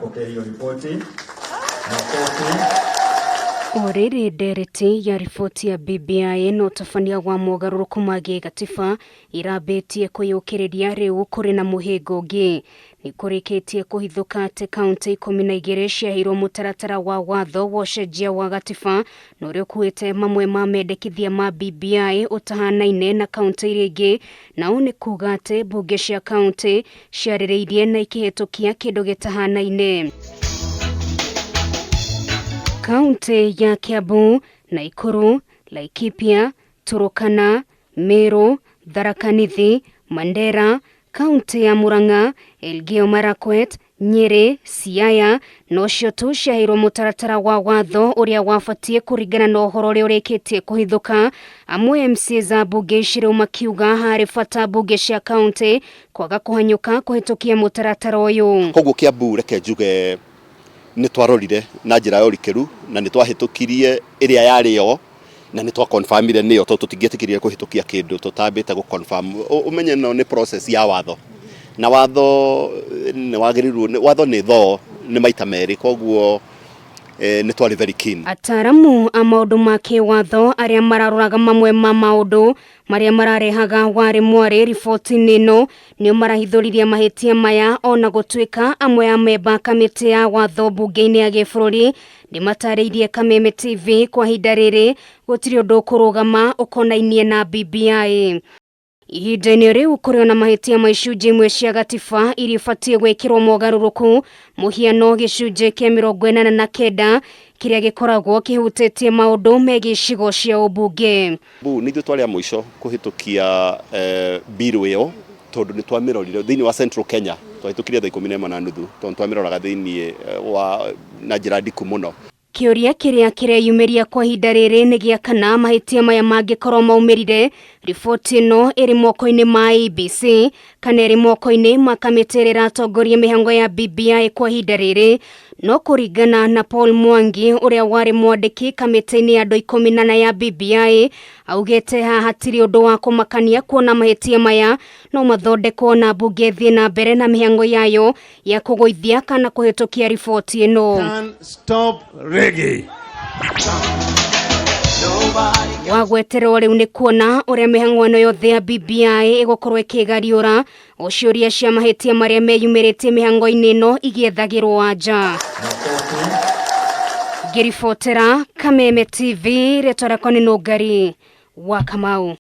Apokee hiyo ripoti. Makofi. O rĩrĩ ndereti ya riboti ya BBI na ũtabania wa mogarũrũku ma gĩgatiba irambĩtie kwĩyũkĩrĩria rĩu kũrĩ na mũhĩnga ũngĩ. Nĩ kũrĩkĩtie kũhithũka atĩ kaũntĩ 12 ciaheirwo mũtaratara wa watho wa ũcenjia wa gatiba na ũrĩa ũkuĩte mamwe ma mendekithia ma BBI ũtahanaine na kaũntĩ iria ingĩ, na ũũ nĩ kuga atĩ mbunge cia kaũntĩ ciarĩrĩirie na ikĩhĩtũkia kĩndũ gĩtahanaine. Kaũntĩ ya Kiambu, Naikuru, Laikipia, Turukana, Meru, Tharaka Nithi, Mandera, kaũntĩ ya Murang'a, Elgeyo Marakwet, Nyeri, Siaya nocio tu ciaheirwo mũtaratara wa watho ũrĩa wabatiĩ kũringana na ũhoro ũrĩa ũrĩkĩtie kũhithũka. Amwe MCAs a mbunge ici rĩu makiuga harĩ bata mbunge cia kaũntĩ kwaga kũhanyũka kũhĩtũkia mũtaratara ũyũ. Koguo Kiambu reke njuge nĩ twarorire na njĩra ya ũrikĩru na nĩ twahĩtũkirie ĩrĩa yarĩ yo na nĩ twakonfamire nĩyo tondũ tũtingĩetĩkĩrire kũhĩtũkia kĩndũ tũtambĩte gũconfirm. Ũmenye no nĩ process ya watho na watho nĩ wagĩrĩirwo, watho nĩ thoo nĩ maita merĩ, koguo nĩ twarĩ very keen. Ataramu a maũndũ ma kĩwatho arĩa mararoraga mamwe ma maũndũ marĩa mararehaga warĩ mwarĩ riboti-inĩ ĩno nĩo marahithũririe mahĩtia maya, ona gũtuĩka amwe a memba kamĩtĩ ya watho mbunge-inĩ ya gĩbũrũri nĩmatarĩirie Kameme TV kwa ihinda rĩrĩ gũtirĩ ũndũ ũkũrũgama ũkonainie na BBI. Ihinda-inĩ rĩu kũrĩ ona mahĩtia ma icunjĩ imwe cia gatiba iria ibatiĩ gwĩkĩrwo mogarũrũku, mũhiano gĩcunjĩ kĩa 89 kĩrĩa gĩkoragwo kĩhutĩtie maũndũ megiĩ icigo cia ũmbunge. Bu nĩ ithuĩ twarĩ a mũico kũhĩtũkia bill ĩyo tondũ nĩ twamĩrorire thĩinĩ wa Central Kenya, twahĩtũkirie thaa 11:30 tondũ twamĩroraga thĩinĩ wa na njĩra ndiku mũno. Kĩũria kĩrĩa kĩreyumĩria kwa ihinda rĩrĩ nĩ gĩa kana mahĩtia maya mangĩkorwo maumĩrire, riboti ĩno ĩrĩ moko-inĩ ma IEBC kana ĩrĩ moko-inĩ ma kamĩtĩ ĩrĩa ĩratongoria mĩhango ya BBI kwa ihinda rĩrĩ. No kũringana na Paul Mwangi ũrĩa warĩ mwandĩki kamĩtĩ-inĩ ya andũ 14 ya BBI, augĩte haha hatirĩ ũndũ wa kũmakania kuona mahĩtia maya no mathondekwo na mbunge ĩthiĩ na mbere na mĩhango yayo ya kũgũithia kana kũhĩtũkia riboti ĩno. Can't stop reggae. Wagweterwo rĩu nĩ kuona ũrĩa mĩhang'o ĩno yothe ya BBI ĩgũkorwo ĩkĩgariũra o ciũria cia mahĩtia marĩa meyumĩrĩtie mĩhang'o-inĩ ĩno igĩethagĩrwo anja. Ngĩribotera Kameme TV, rĩtwa rĩakwa nĩ Nũngari wa Kamau.